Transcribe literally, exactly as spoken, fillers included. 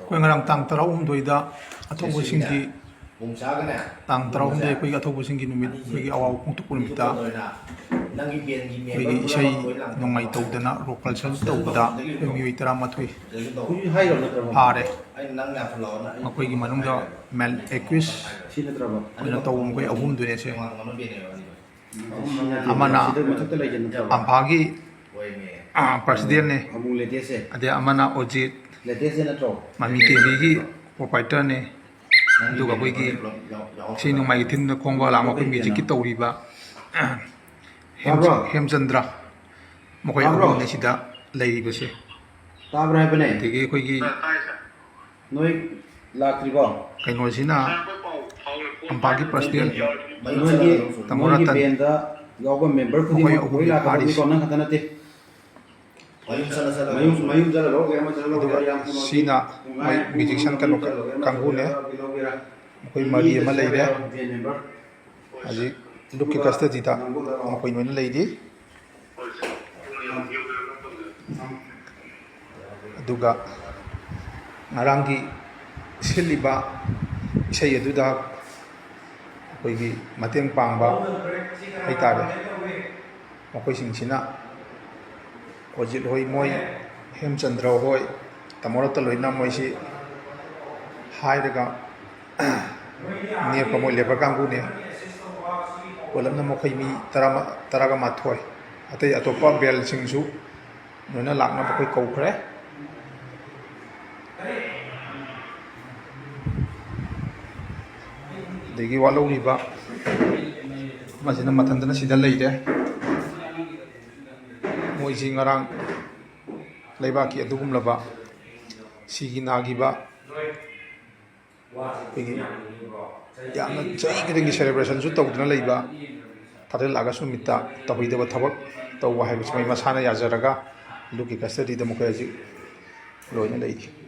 ꯑꯩꯈꯣꯏ ꯉꯔꯥꯡ ꯇꯥꯡ ꯇꯔꯥꯍꯨꯝꯗꯣꯏꯗ ꯑꯊꯧꯕꯁꯤꯡꯒꯤ, ꯇꯥꯡ ꯇꯔꯥꯍꯨꯝꯗꯣꯏ ꯑꯩꯈꯣꯏꯒꯤ ꯑꯊꯧꯕꯁꯤꯡꯒꯤ ꯅꯨꯃꯤꯠ, ꯑꯩꯈꯣꯏꯒꯤ ꯑꯋꯥꯕ ꯐꯣꯡꯗꯣꯛꯄ ꯅꯨꯃꯤꯠꯇ ꯑꯩꯈꯣꯏꯒꯤ ꯏꯁꯩ ꯅꯣꯡꯃꯥꯏ ꯇꯧꯗꯅ ꯔꯣꯛ ꯀꯜꯆꯔ ꯇꯧꯕꯗ ꯑꯩꯈꯣꯏ ꯃꯤꯑꯣꯏ ꯇꯔꯥꯃꯥꯊꯣꯏ ꯐꯥꯔꯦ꯫ ꯃꯈꯣꯏꯒꯤ ꯃꯅꯨꯡꯗ ꯃꯦꯜ ꯑꯦꯀ꯭ꯌꯨꯁ ꯑꯣꯏꯅ ꯇꯧꯕ ꯃꯈꯣꯏ ꯑꯍꯨꯝꯗꯨꯅꯦ ꯁꯦ꯫ ꯑꯃꯅ ꯑꯝꯐꯥꯒꯤ ꯄ꯭ꯔꯁꯤꯗꯦꯟꯅꯦ, ꯑꯗꯩ ꯑꯃꯅ ꯑꯣꯖꯤꯠ, ꯃꯃꯤ ꯇꯤꯚꯤꯒꯤ ꯄ꯭ꯔꯣꯄꯥꯏꯇꯔꯅꯦ, ꯑꯗꯨꯒ ꯑꯩꯈꯣꯏꯒꯤ ꯏꯁꯩ ꯅꯣꯡꯃꯥꯏꯒꯤ ꯊꯤꯟꯗ ꯈꯣꯡꯕ ꯂꯥꯡꯕ ꯑꯩꯈꯣꯏ ꯃ꯭ꯌꯨꯖꯤꯛꯀꯤ ꯇꯧꯔꯤꯕ ꯍꯦꯝ-, ꯇꯥꯕ꯭ꯔꯣ? ꯍꯦꯝꯆꯟꯗ꯭ꯔ, ꯃꯈꯣꯏ ꯇꯥꯕ꯭ꯔꯣ? ꯑꯍꯨꯝꯅꯤ ꯁꯤꯗ ꯂꯩꯔꯤꯕꯁꯦ꯫ ꯇꯥꯕ꯭ꯔꯥ ꯍꯥꯏꯕꯅꯦ? ꯑꯗꯒꯤ ꯑꯩꯈꯣꯏꯒꯤ ꯅꯣꯏ ꯂꯥꯛꯇ꯭ꯔꯤꯕꯣ? ꯀꯩꯅꯣꯁꯤꯅ ꯑꯝꯄꯥꯒꯤ ꯄ꯭ꯔꯁꯤꯗꯦꯟ ꯅꯣꯏꯒꯤ, ꯇꯥꯃꯣ ꯅꯣꯏꯒꯤ ꯔꯇꯟ, ꯕꯦꯟꯗ ꯌꯥꯎꯕ ꯃꯦꯝꯕꯔ ꯃꯈꯣꯏ ꯈꯨꯗꯤꯡꯃꯛ ꯂꯣꯏ ꯑꯍꯨꯝꯅꯤ ꯂꯥꯛꯀꯗꯕꯅꯤꯀꯣ, ꯐꯥꯔꯤꯁꯦ꯫ ꯅꯪ ꯈꯛꯇ ꯅꯠꯇꯦ꯫ ꯃꯌꯨꯝ, ꯃꯌꯨꯝ ꯆꯠꯂ ꯂꯧꯒꯦꯔꯥ, ꯑꯃ ꯆꯠꯂ ꯑꯗꯨꯒ ꯂꯧꯒꯦꯔꯥ, ꯌꯥꯝ ꯊꯨꯅ ꯁꯤꯅ ꯃꯣꯏ ꯃ꯭ꯌꯨꯖꯤꯁꯤꯌꯥꯟ ꯀꯩꯅꯣ ꯀꯥꯡꯕꯨꯅꯦ꯫ ꯃꯈꯣꯏ ꯃꯔꯤ ꯑꯃ ꯂꯩꯔꯦ꯫ ꯍꯧꯖꯤꯛ ꯂꯨꯞꯀꯤ ꯀꯁꯇꯗꯤꯗ ꯃꯈꯣꯏ ꯂꯣꯏꯅ ꯂꯩꯔꯤ꯫ ꯑꯗꯨꯒ ꯉꯔꯥꯡꯒꯤ ꯁꯤꯜꯂꯤꯕ ꯏꯁꯩ ꯑꯗꯨꯗ ꯑꯩꯈꯣꯏꯒꯤ ꯃꯇꯦꯡ ꯄꯥꯡꯕ ꯍꯥꯏꯇꯥꯔꯦ, ꯃꯈꯣꯏꯁꯤꯡꯁꯤꯅ ꯑꯣꯖꯤꯠ ꯍꯣꯏ, ꯃꯣꯏ ꯍꯦꯝꯆꯟꯗ꯭ꯔ ꯍꯣꯏ, ꯇꯥꯃꯣ ꯔꯇꯟ ꯂꯣꯏꯅ ꯃꯣꯏꯁꯤ ꯍꯥꯏꯔꯒ ꯅꯦꯛꯄ ꯃꯣꯏ ꯂꯦꯕꯔ ꯀꯥꯡꯕꯨꯅꯦ꯫ ꯄꯨꯂꯞꯅ ꯃꯈꯣꯏ ꯃꯤ ꯇꯔꯥ, ꯇꯔꯥꯒ ꯃꯥꯊꯣꯏ꯫ ꯑꯇꯩ ꯑꯇꯣꯞꯄ ꯕꯦꯜꯁꯤꯡꯁꯨ ꯂꯣꯏꯅ ꯂꯥꯛꯅꯕ ꯑꯩꯈꯣꯏ ꯀꯧꯈ꯭ꯔꯦ꯫ ꯑꯗꯒꯤ ꯋꯥꯠꯍꯧꯔꯤꯕ ꯑꯃꯁꯤꯅ ꯃꯊꯟꯇꯅ ꯁꯤꯗ ꯂꯩꯔꯦ꯫ ꯃꯣꯏꯁꯤ ꯉꯔꯥꯡ ꯂꯩꯕꯥꯛꯀꯤ ꯑꯗꯨꯒꯨꯝꯂꯕ ꯁꯤꯒꯤ ꯅꯥꯈꯤꯕ ꯑꯩꯈꯣꯏꯒꯤ ꯌꯥꯝꯅ ꯆꯍꯤ ꯈꯨꯗꯤꯡꯒꯤ ꯁꯦꯂꯦꯕ꯭ꯔꯦꯁꯟꯁꯨ ꯇꯧꯗꯨꯅ ꯂꯩꯕ ꯊꯥꯗꯔ ꯂꯥꯛꯑꯒꯁꯨ ꯅꯨꯃꯤꯠꯇ ꯇꯧꯍꯩꯗꯕ ꯊꯕꯛ ꯇꯧꯕ ꯍꯥꯏꯕꯁꯤ ꯃꯣꯏ ꯃꯁꯥꯅ ꯌꯥꯖꯔꯒ ꯂꯨꯞꯀꯤ ꯀꯁꯇꯗꯤꯗ ꯃꯈꯣꯏ ꯍꯧꯖꯤꯛ ꯂꯣꯏꯅ ꯂꯩꯔꯤ꯫